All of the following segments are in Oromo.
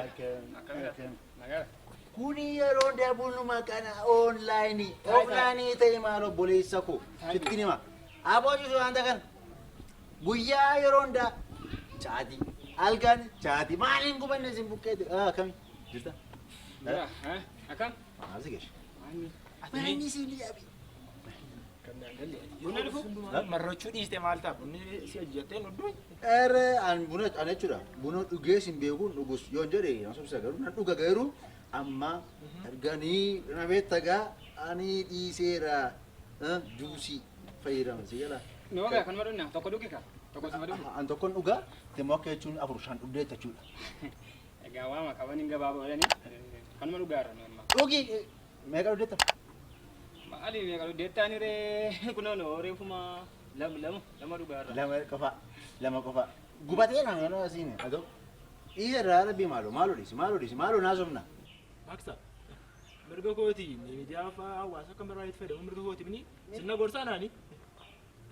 Akkam. Nagaa. Kuni yeroo dabuluma kana online offline ta'e maal obboleessa koo sitti hima. Aboo jisu wanta kana guyyaa yeroo hundaa caatii halkan caatii maaliin gubanne isin bukkeetti akkami jirta? Jira. Akkam? Maal si geessu? Maanni. Maanni isin yaabi. Bunni dhufu? Marrachuu dhiiste maal ta'a? Bunni si hojjettee nu Ere an buna an jechuudha buna dhugee sin beekuun dhugus yoon jedhe na sobsa garuu nan dhuga garuu amma arganii na beekta gaa ani dhiiseera juusii fayyadama si jala. Noo gaa kanuma dhugna. Tokko dhugi ka. Tokko suma dhugi. An tokkon dhugaa immoo akka jechuun afur shan dhugdee jechuudha. Egaa waama qaban hin gabaabaa godhanii kanuma dhugaarra nu amma. Dhugi meeqa dhugdeetta? Maali meeqa dhugdeettaan ree kunoo noo reefuma lama lama lama dhugaarra. Lama qofa lama qofa gubatee na yeroo asiin adoo dhiiseera rabbii maaloo maaloo dhiisi maaloo dhiisi maaloo naasofna. Maksa. Mirga kooti miidiyaa fa'aa hawaasa akka barbaadetti fayyadamu mirga kooti mini sirna gorsaa naani.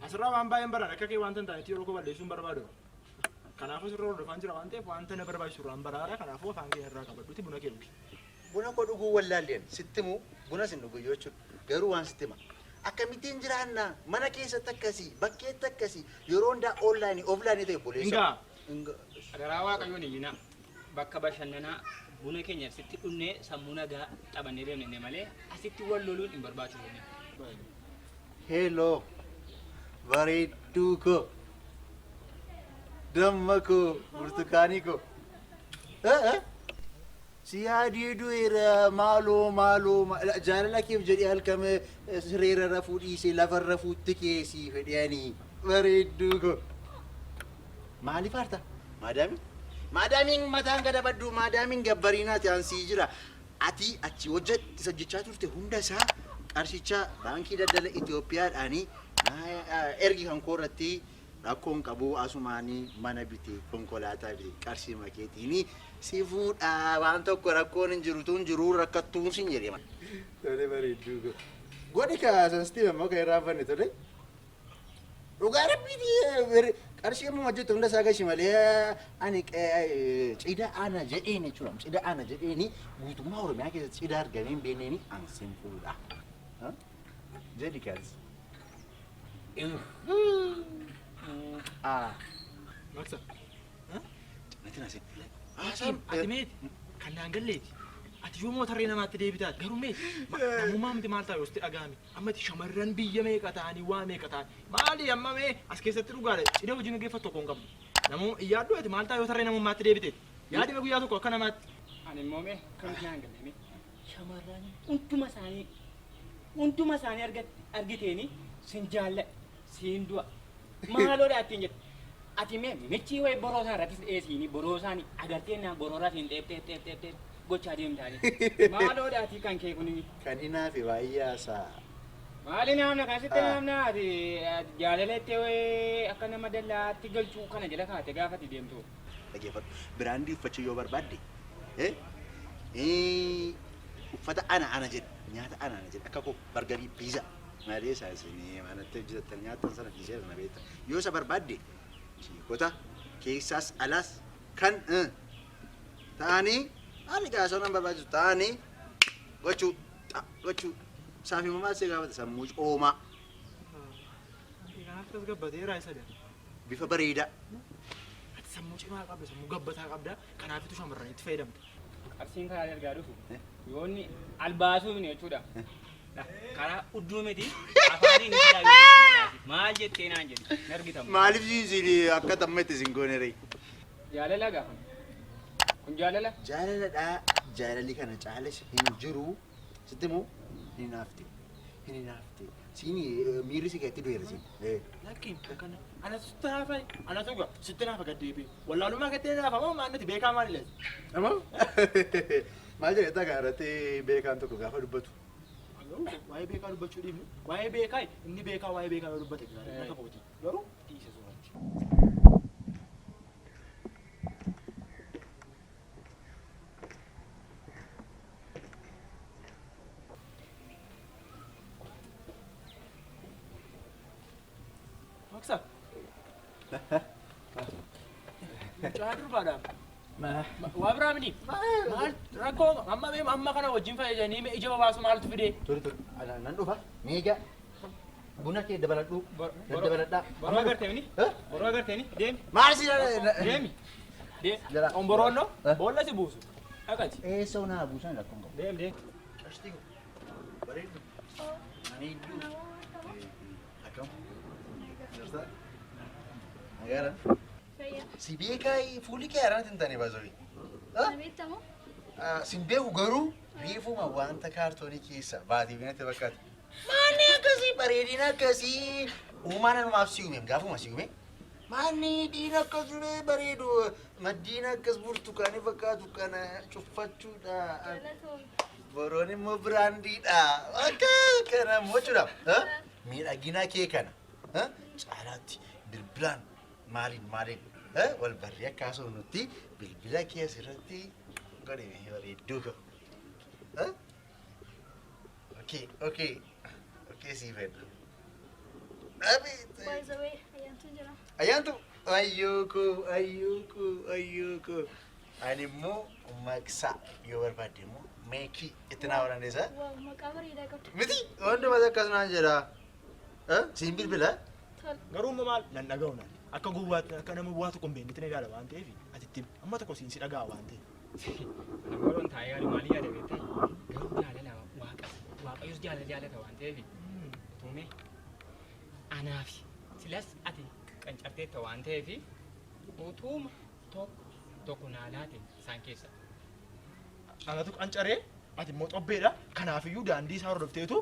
Asirraa waan baay'een baran akka kee wanta hin taanetti yeroo koo balleessuu hin barbaadu. Kanaafuu sirra hordofaan jira waan ta'eef wanta na barbaachisu irraan baraara kanaafuu afaan kee irraa qabadhuuti buna kee dhugi. Buna koo dhuguu wallaalleen sitti himu buna sin dhugu jechuudha garuu waan sitti hima. Akkamittiin jiraanna mana keessatti akkasii bakkeetti akkasii yeroo hundaa online offline ta'e obboleessa. Ingaa. Ingaa. Adaraa Waaqayyoon iyyina bakka bashannanaa buna keenya sitti dhunnee sammuu nagaa taphannee deemne malee asitti wal loluun hin barbaachisu. Hello bareedduu koo damma koo burtukaanii koo. Si yaadee du'eera maaloo maaloo jaalala keef jedhee halkan sireera rafuu dhiisee lafarra rafuutti keessii fedhanii bareedduu koo. Maaliif aarta? Maadaami? Maadaamiin mataan gada baddu maadaamiin gabbariinaati ansii jira. Ati achi hojjechaa turte hunda isaa qarshicha baankii daldala Itoophiyaadhaanii ergi kan koo irratti rakkoon qabu asumaanii mana bite konkolaataa bite qarshii makeetiini si fuudhaa waan tokko rakkoon hin jiru tun jiruu rakkattuun sin jedhe. Tole bareedduu koo. Godhi kaa sansitii immoo kan irraanfanne tole. Dhugaa rabbiiti qarshii amma hojjettu hunda isaa gashi malee ani cidha ana jedheen jechuudha. Cidha ana jedheeni guutummaa Oromiyaa keessatti cidha argamee hin beekneeni an sin fuudha. Jedhi kaas. Maksa. Natti naasee. Ati meeti kan naan galleeti. Ati yoo mootarree namaatti deebitaati garuu meeti namummaa miti maal ta'a yoo sitti dhaga'ame ammati shamarran biyya meeqa ta'anii waa meeqa ta'anii maali amma mee as keessatti dhugaadha cidha hojii gaggeeffatu tokko hin qabnu. Namuu yaaddu ati maal ta'a yoo tarree namummaatti deebiteeti yaadime guyyaa tokko akka namaatti. Ani immoo mee kan naan galle mee shamarran hunduma isaanii argiteeni sin jaalladha siin du'a maaloodha ittiin jette. Ati mee michii wayi boroo isaan irrattis dheesiini boroo isaanii agartee naan boroo irraa xeep xeep xeep xeep xeep gochaa deemtaani. Maaloodha ati kan kee kuni. Kan hinaafe baay'ee haasaa. Maali naamna kan sitti naamna ati jaalalettee wayii akka nama dallaatti galchuu kana jala kaate gaafa ati deemtu. Dhaggeeffadhu. Brand uffachuu yoo barbaadde uffata ana ana jedhu nyaata ana ana jedhu akka koo burger pizza malee isaa isin manatti hojjetan nyaatan sana dhiisee sana beekta. Yoo isa barbaadde chiikota keessaas alaas kan ta'anii haali gaasoo nan barbaachisu ta'anii gochuu gochuu isaaf immoo maal si gaafata sammuu coomaa. Kanaaf tasgabbateera isa dha. Bifa bareedaa. Ati sammuu cimaa qabda sammuu gabbataa qabda kanaafitu shamarranitti fayyadamta. Qarsiin karaa ergaa dhufu yoonni albaasuu mini jechuudha. Karaa udduu miti afaaniin maal jettee naan jedhi nargitamu. Maaliif isin akka tammatti isin goone ree? Jaalala gaafa kun jaalala. Jaalaladhaa jaalalli kana caales hin jiru sitti immoo hin hinaafte hin hinaafte siin miirri si keessatti du'eera siin. Lakkiin akkana anatu sitti naafa anatu gaa sitti naafa gad deebi'e wallaalummaa gattee naafa moo maal nuti beekaa maal illee. Amoo maal jedhee tagaa irratti beekaan tokko gaafa dubbatu. Waa'ee beekaa dubbachuu dhiifnu waa'ee beekaa inni beekaa waa'ee beekaa yoo dubbate gaarii akka kooti garuu dhiise suuratti. Maksa. Mucaa durbaadhaaf. Waa biraa miti. Maal rakkoo amma mee amma kana wajjin fayyadanii mee ija babaasu maaltu fide? Tole tole nan dhufa meegaa buna kee dabaladhu daddabaladhaa. Boroo agarteeni? Eh? Boroo agarteeni? Deemi. Maal si Deemi. Jala. Omboroonno Eh? boolla si buusu. Dhaqati. Eessa naa buusan rakkoon qabu. Deemi deemi. Qashtii ko bareeddu bareeddu akkam jirta nagaara Fayyaa. si beekaa fuulli kee haaraatti hin taane baasooyi. Na beektamoo? Sin beeku garuu reefuma wanta kaartoonii keessa baatee binatti fakkaata. Maanni akkasii bareedina akkasii uumaan anumaaf si uume gaafuma si uume. Maanni dhiira akkasii bareedu maddiin akkas burtukaanii fakkaatu kana cuffachuudha. Galatoom. Boroon immoo biraandiidha. Akka kana immoo jechuudha. Miidhagina kee kana caalaatti bilbilaan maaliin maaliin wal barree akka haasofnutti bilbila kee asirratti godhime bareedduu koo. Okay, okay, okay sii fedha. By the way, ayyaantu jira. Ayyaantu ayyoo koo ayyoo koo ayyoo koo. Ani immoo maqsaa yoo barbaadde immoo meekii itti naa barandeessa. Waaw, maqaa bareedaa qabda. Miti hundumaa akkasumaan jedha. Siin bilbila. Tol. Garuu immoo maal nan dhaga'u naan akka gowwaatti akka nama waa tokko hin beeknetti na ilaala waan ta'eef ati itti amma tokko siin si dhaga'a waan ta'eef. Ani boroon taa'ee yaadu maal yaada beektaa? Garuu jaalala waaqa waaqayyos jaalala jaalata waan ta'eef tume anaaf silas ati qancarteetta waan ta'eef utuuma tokko tokko naa laate isaan keessa. Anatu qancaree ati immoo xobbeedha kanaafiyyuu daandii isaa hordofteetu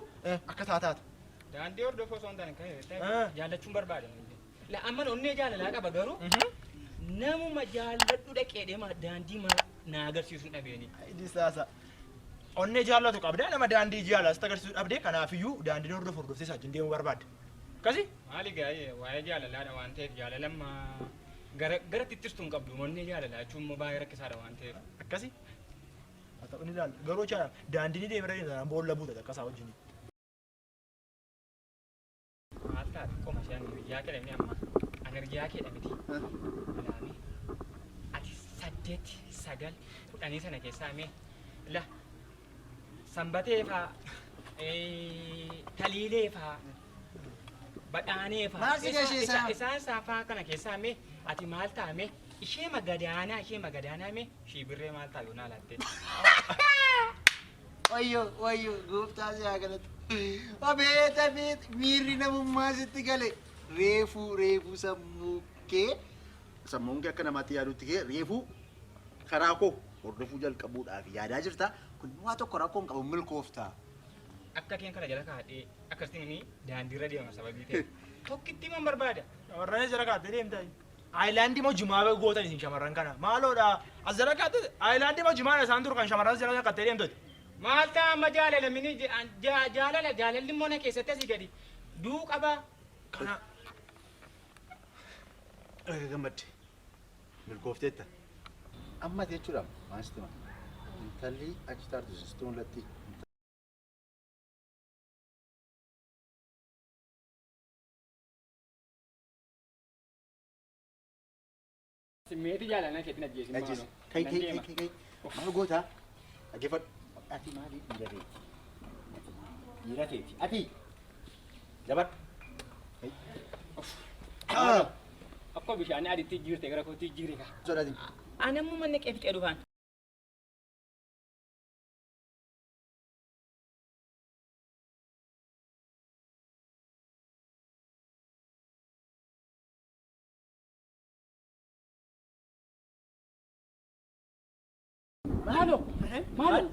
akka taataata. Daandii hordofoo osoo hin taane kan Ah. jaallachuun barbaada. La amma onnee jaalalaa qaba garuu namuma jaalladhu dhaqee deema daandii naa agarsiisu hin dhabeeni. Disaasa. Onnee jaallatu qabdee nama daandii jaalatu agarsiisu dhabdee kanaafiyyuu daandii hordofu hordoftee isaa wajjin deemuu barbaadde. Akkasi? Maali gaa'ee waa'ee jaalalaadha waan ta'eef jaalalamma gara gara tittirtuu hin qabdu onnee jaalalaa jechuun immoo baay'ee rakkisaadha waan ta'eef. Akkasi? Haa ta'u ni ilaalla. Garuu jecha daandii ni deemee deemee boolla buuta akka isaa wajjin. Maal taate qoma ishee ani hiriyaa kee dhabne amma ani hiriyaa kee dhabiti. Ilaami ati 8 9 10 sana keessaa mee la sanbatee faa taliilee faa badhaanee faa Maal si gasheessaa? isaan saafaa kana keessaa mee ati maal ta'a mee ishee magadaanaa ishee magadaanaa mee shiibirree maal ta'a yoo naa laatte. Wayyoo wayyoo gooftaa si haa galatu. Abeet abeet miirri namummaa sitti gale. Reefuu reefuu sammuu kee sammuun kee akka namaatti yaadutti kee reefuu karaa koo hordofuu jalqabuudhaaf yaadaa jirta. Kun waa tokko rakkoo hin qabu milkooftaa. Akka keen kana jala kaa'adhee akkasitti inni daandiirra deema sababii ta'e tokkitti man barbaada. Shamarranis jala kaattee deemtaa. Aayilaandii moo jimaa gootan isin shamarran kana maaloodha. As jala kaattee aayilaandii moo jimaadha isaan dur kan shamarran jala kaattee deemtoti. Maal ta'a amma jaalala mini jaalala jaalalli immoo na keessatti asii gadi duu qaba. Kana Erga gammadde milkoofteetta. Amma jechuudha maal sitti hima. Intalli achi taartu sitti mul'atti. Simmeeti jaalalaa keetiin ajjeesin Ajjeesi. maaloo. Kai Nan kai deema. kai kai. Maal goota? Dhaggeeffadhu. Ati maali dhiira keeti? Dhiira keeti. Ati jabadhu. Ah! Akkuma bishaan adiitti jijjiirte gara kootti jijjiire kaa. Sodaatin. Ani ammoo manna qeefixee dhufaan. Maaloo maaloo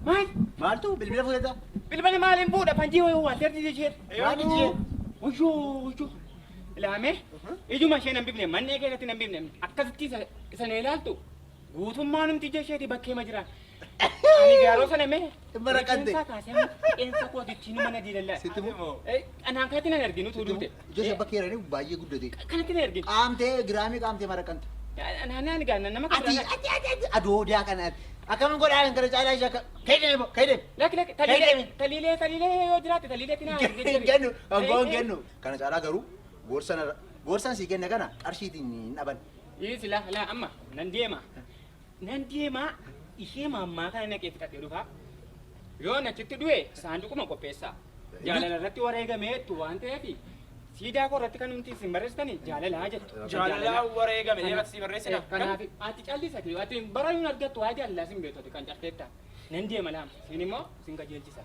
maal Maaltu bilbila fuudhata? bilbila maaliin fuudha fanjii wayii waalteerti ishee. Maal ishee? Wayyoo wayyoo. Ilaamee ijuma ishee nan bifne mannee keessatti nan bifne akkasitti isa na ilaaltu guutummaa numti ija isheeti bakkeema jiraan. Ani gaaroo sana mee Maraqatte. qeensaa kaasee amma qeensa kootitti numa na diilallaa. Sitti moo? Anaan kanatti nan arginu utuu duute. Ija ishee bakka jiranii baay'ee guddate. Kanatti nan arginu. Qaamtee giraamii qaamtee maraqante. Anaan gaa nama kan Ati ati ati ati adoodaa kana akkam godhaa kana caalaa ishee akka kai deemi kai deemi. Lakki lakki taliilee taliilee taliilee yoo jiraatte taliileetti naa Hin kennu angoo hin kennu. Kana caalaa garuu gorsan gorsan sii kenna kana qarshiitiin hin dhaban. Isi la la amma nan deema. Nan deemaa ishee maammaa kana naqee fixadhee dhufaa. Yoo achitti du'e saanduquma qopheessaa. Jaalala irratti wareegameettu waan ta'eef siidaa koo irratti kan nuti isin barreessitani jaalalaa jettu. Jaalalaa wareegame deematti si barreessina. Kanaaf ati callisati ati barayuun argattu waa jaalalaa sin beektu ati kan carteetta. Nan deema laama isin immoo isin qajeelchisa.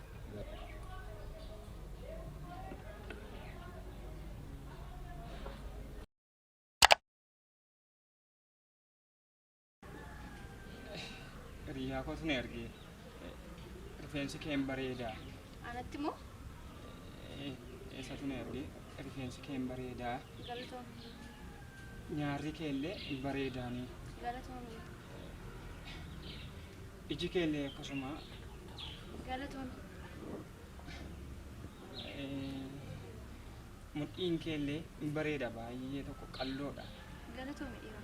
Hiriyaa kootu na ergee. Rifeensi kee hin bareedaa. Anatti moo? Eessatu na ergee? Rifeensi kee hin bareedaa. Galatoomi. Nyaarri kee illee hin bareedaanii. Galatoomi. Iji kee illee akkasuma. Galatoomi. Mudhiin kee illee hin bareeda baay'ee tokko qalloodha. Galatoomi dhiira.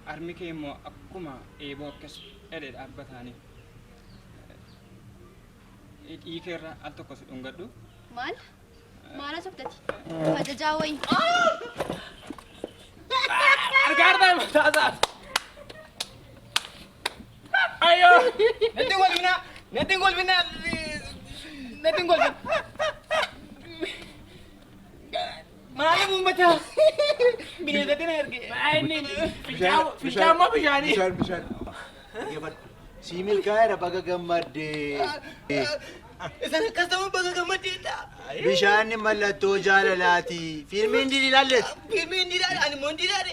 Harmi kee immoo akkuma eeboo akkas dhedhe dhaabbataanii. Hidhii kee irra al tokko si dhungadhu. Maal? Maal hasoftati? Ajajaa wayii. Argaa argaa mataasaa. Ayyoo! Natti hin kolfinaa! Natti hin kolfinaa! Natti hin kolfinaa! Maaliif uummata? Bineensatti na erge. Fincaan moo bishaanii? Bishaan bishaan. Dhaggeeffadhu. Sii milkaa'eera baga gammaddee. Isan akkas ta'uun baga gammaddeedha. Bishaan mallattoo jaalalaati. Fiilmiin didi ilaalleet. Fiilmiin ni ilaale, ani immoo hin ilaale.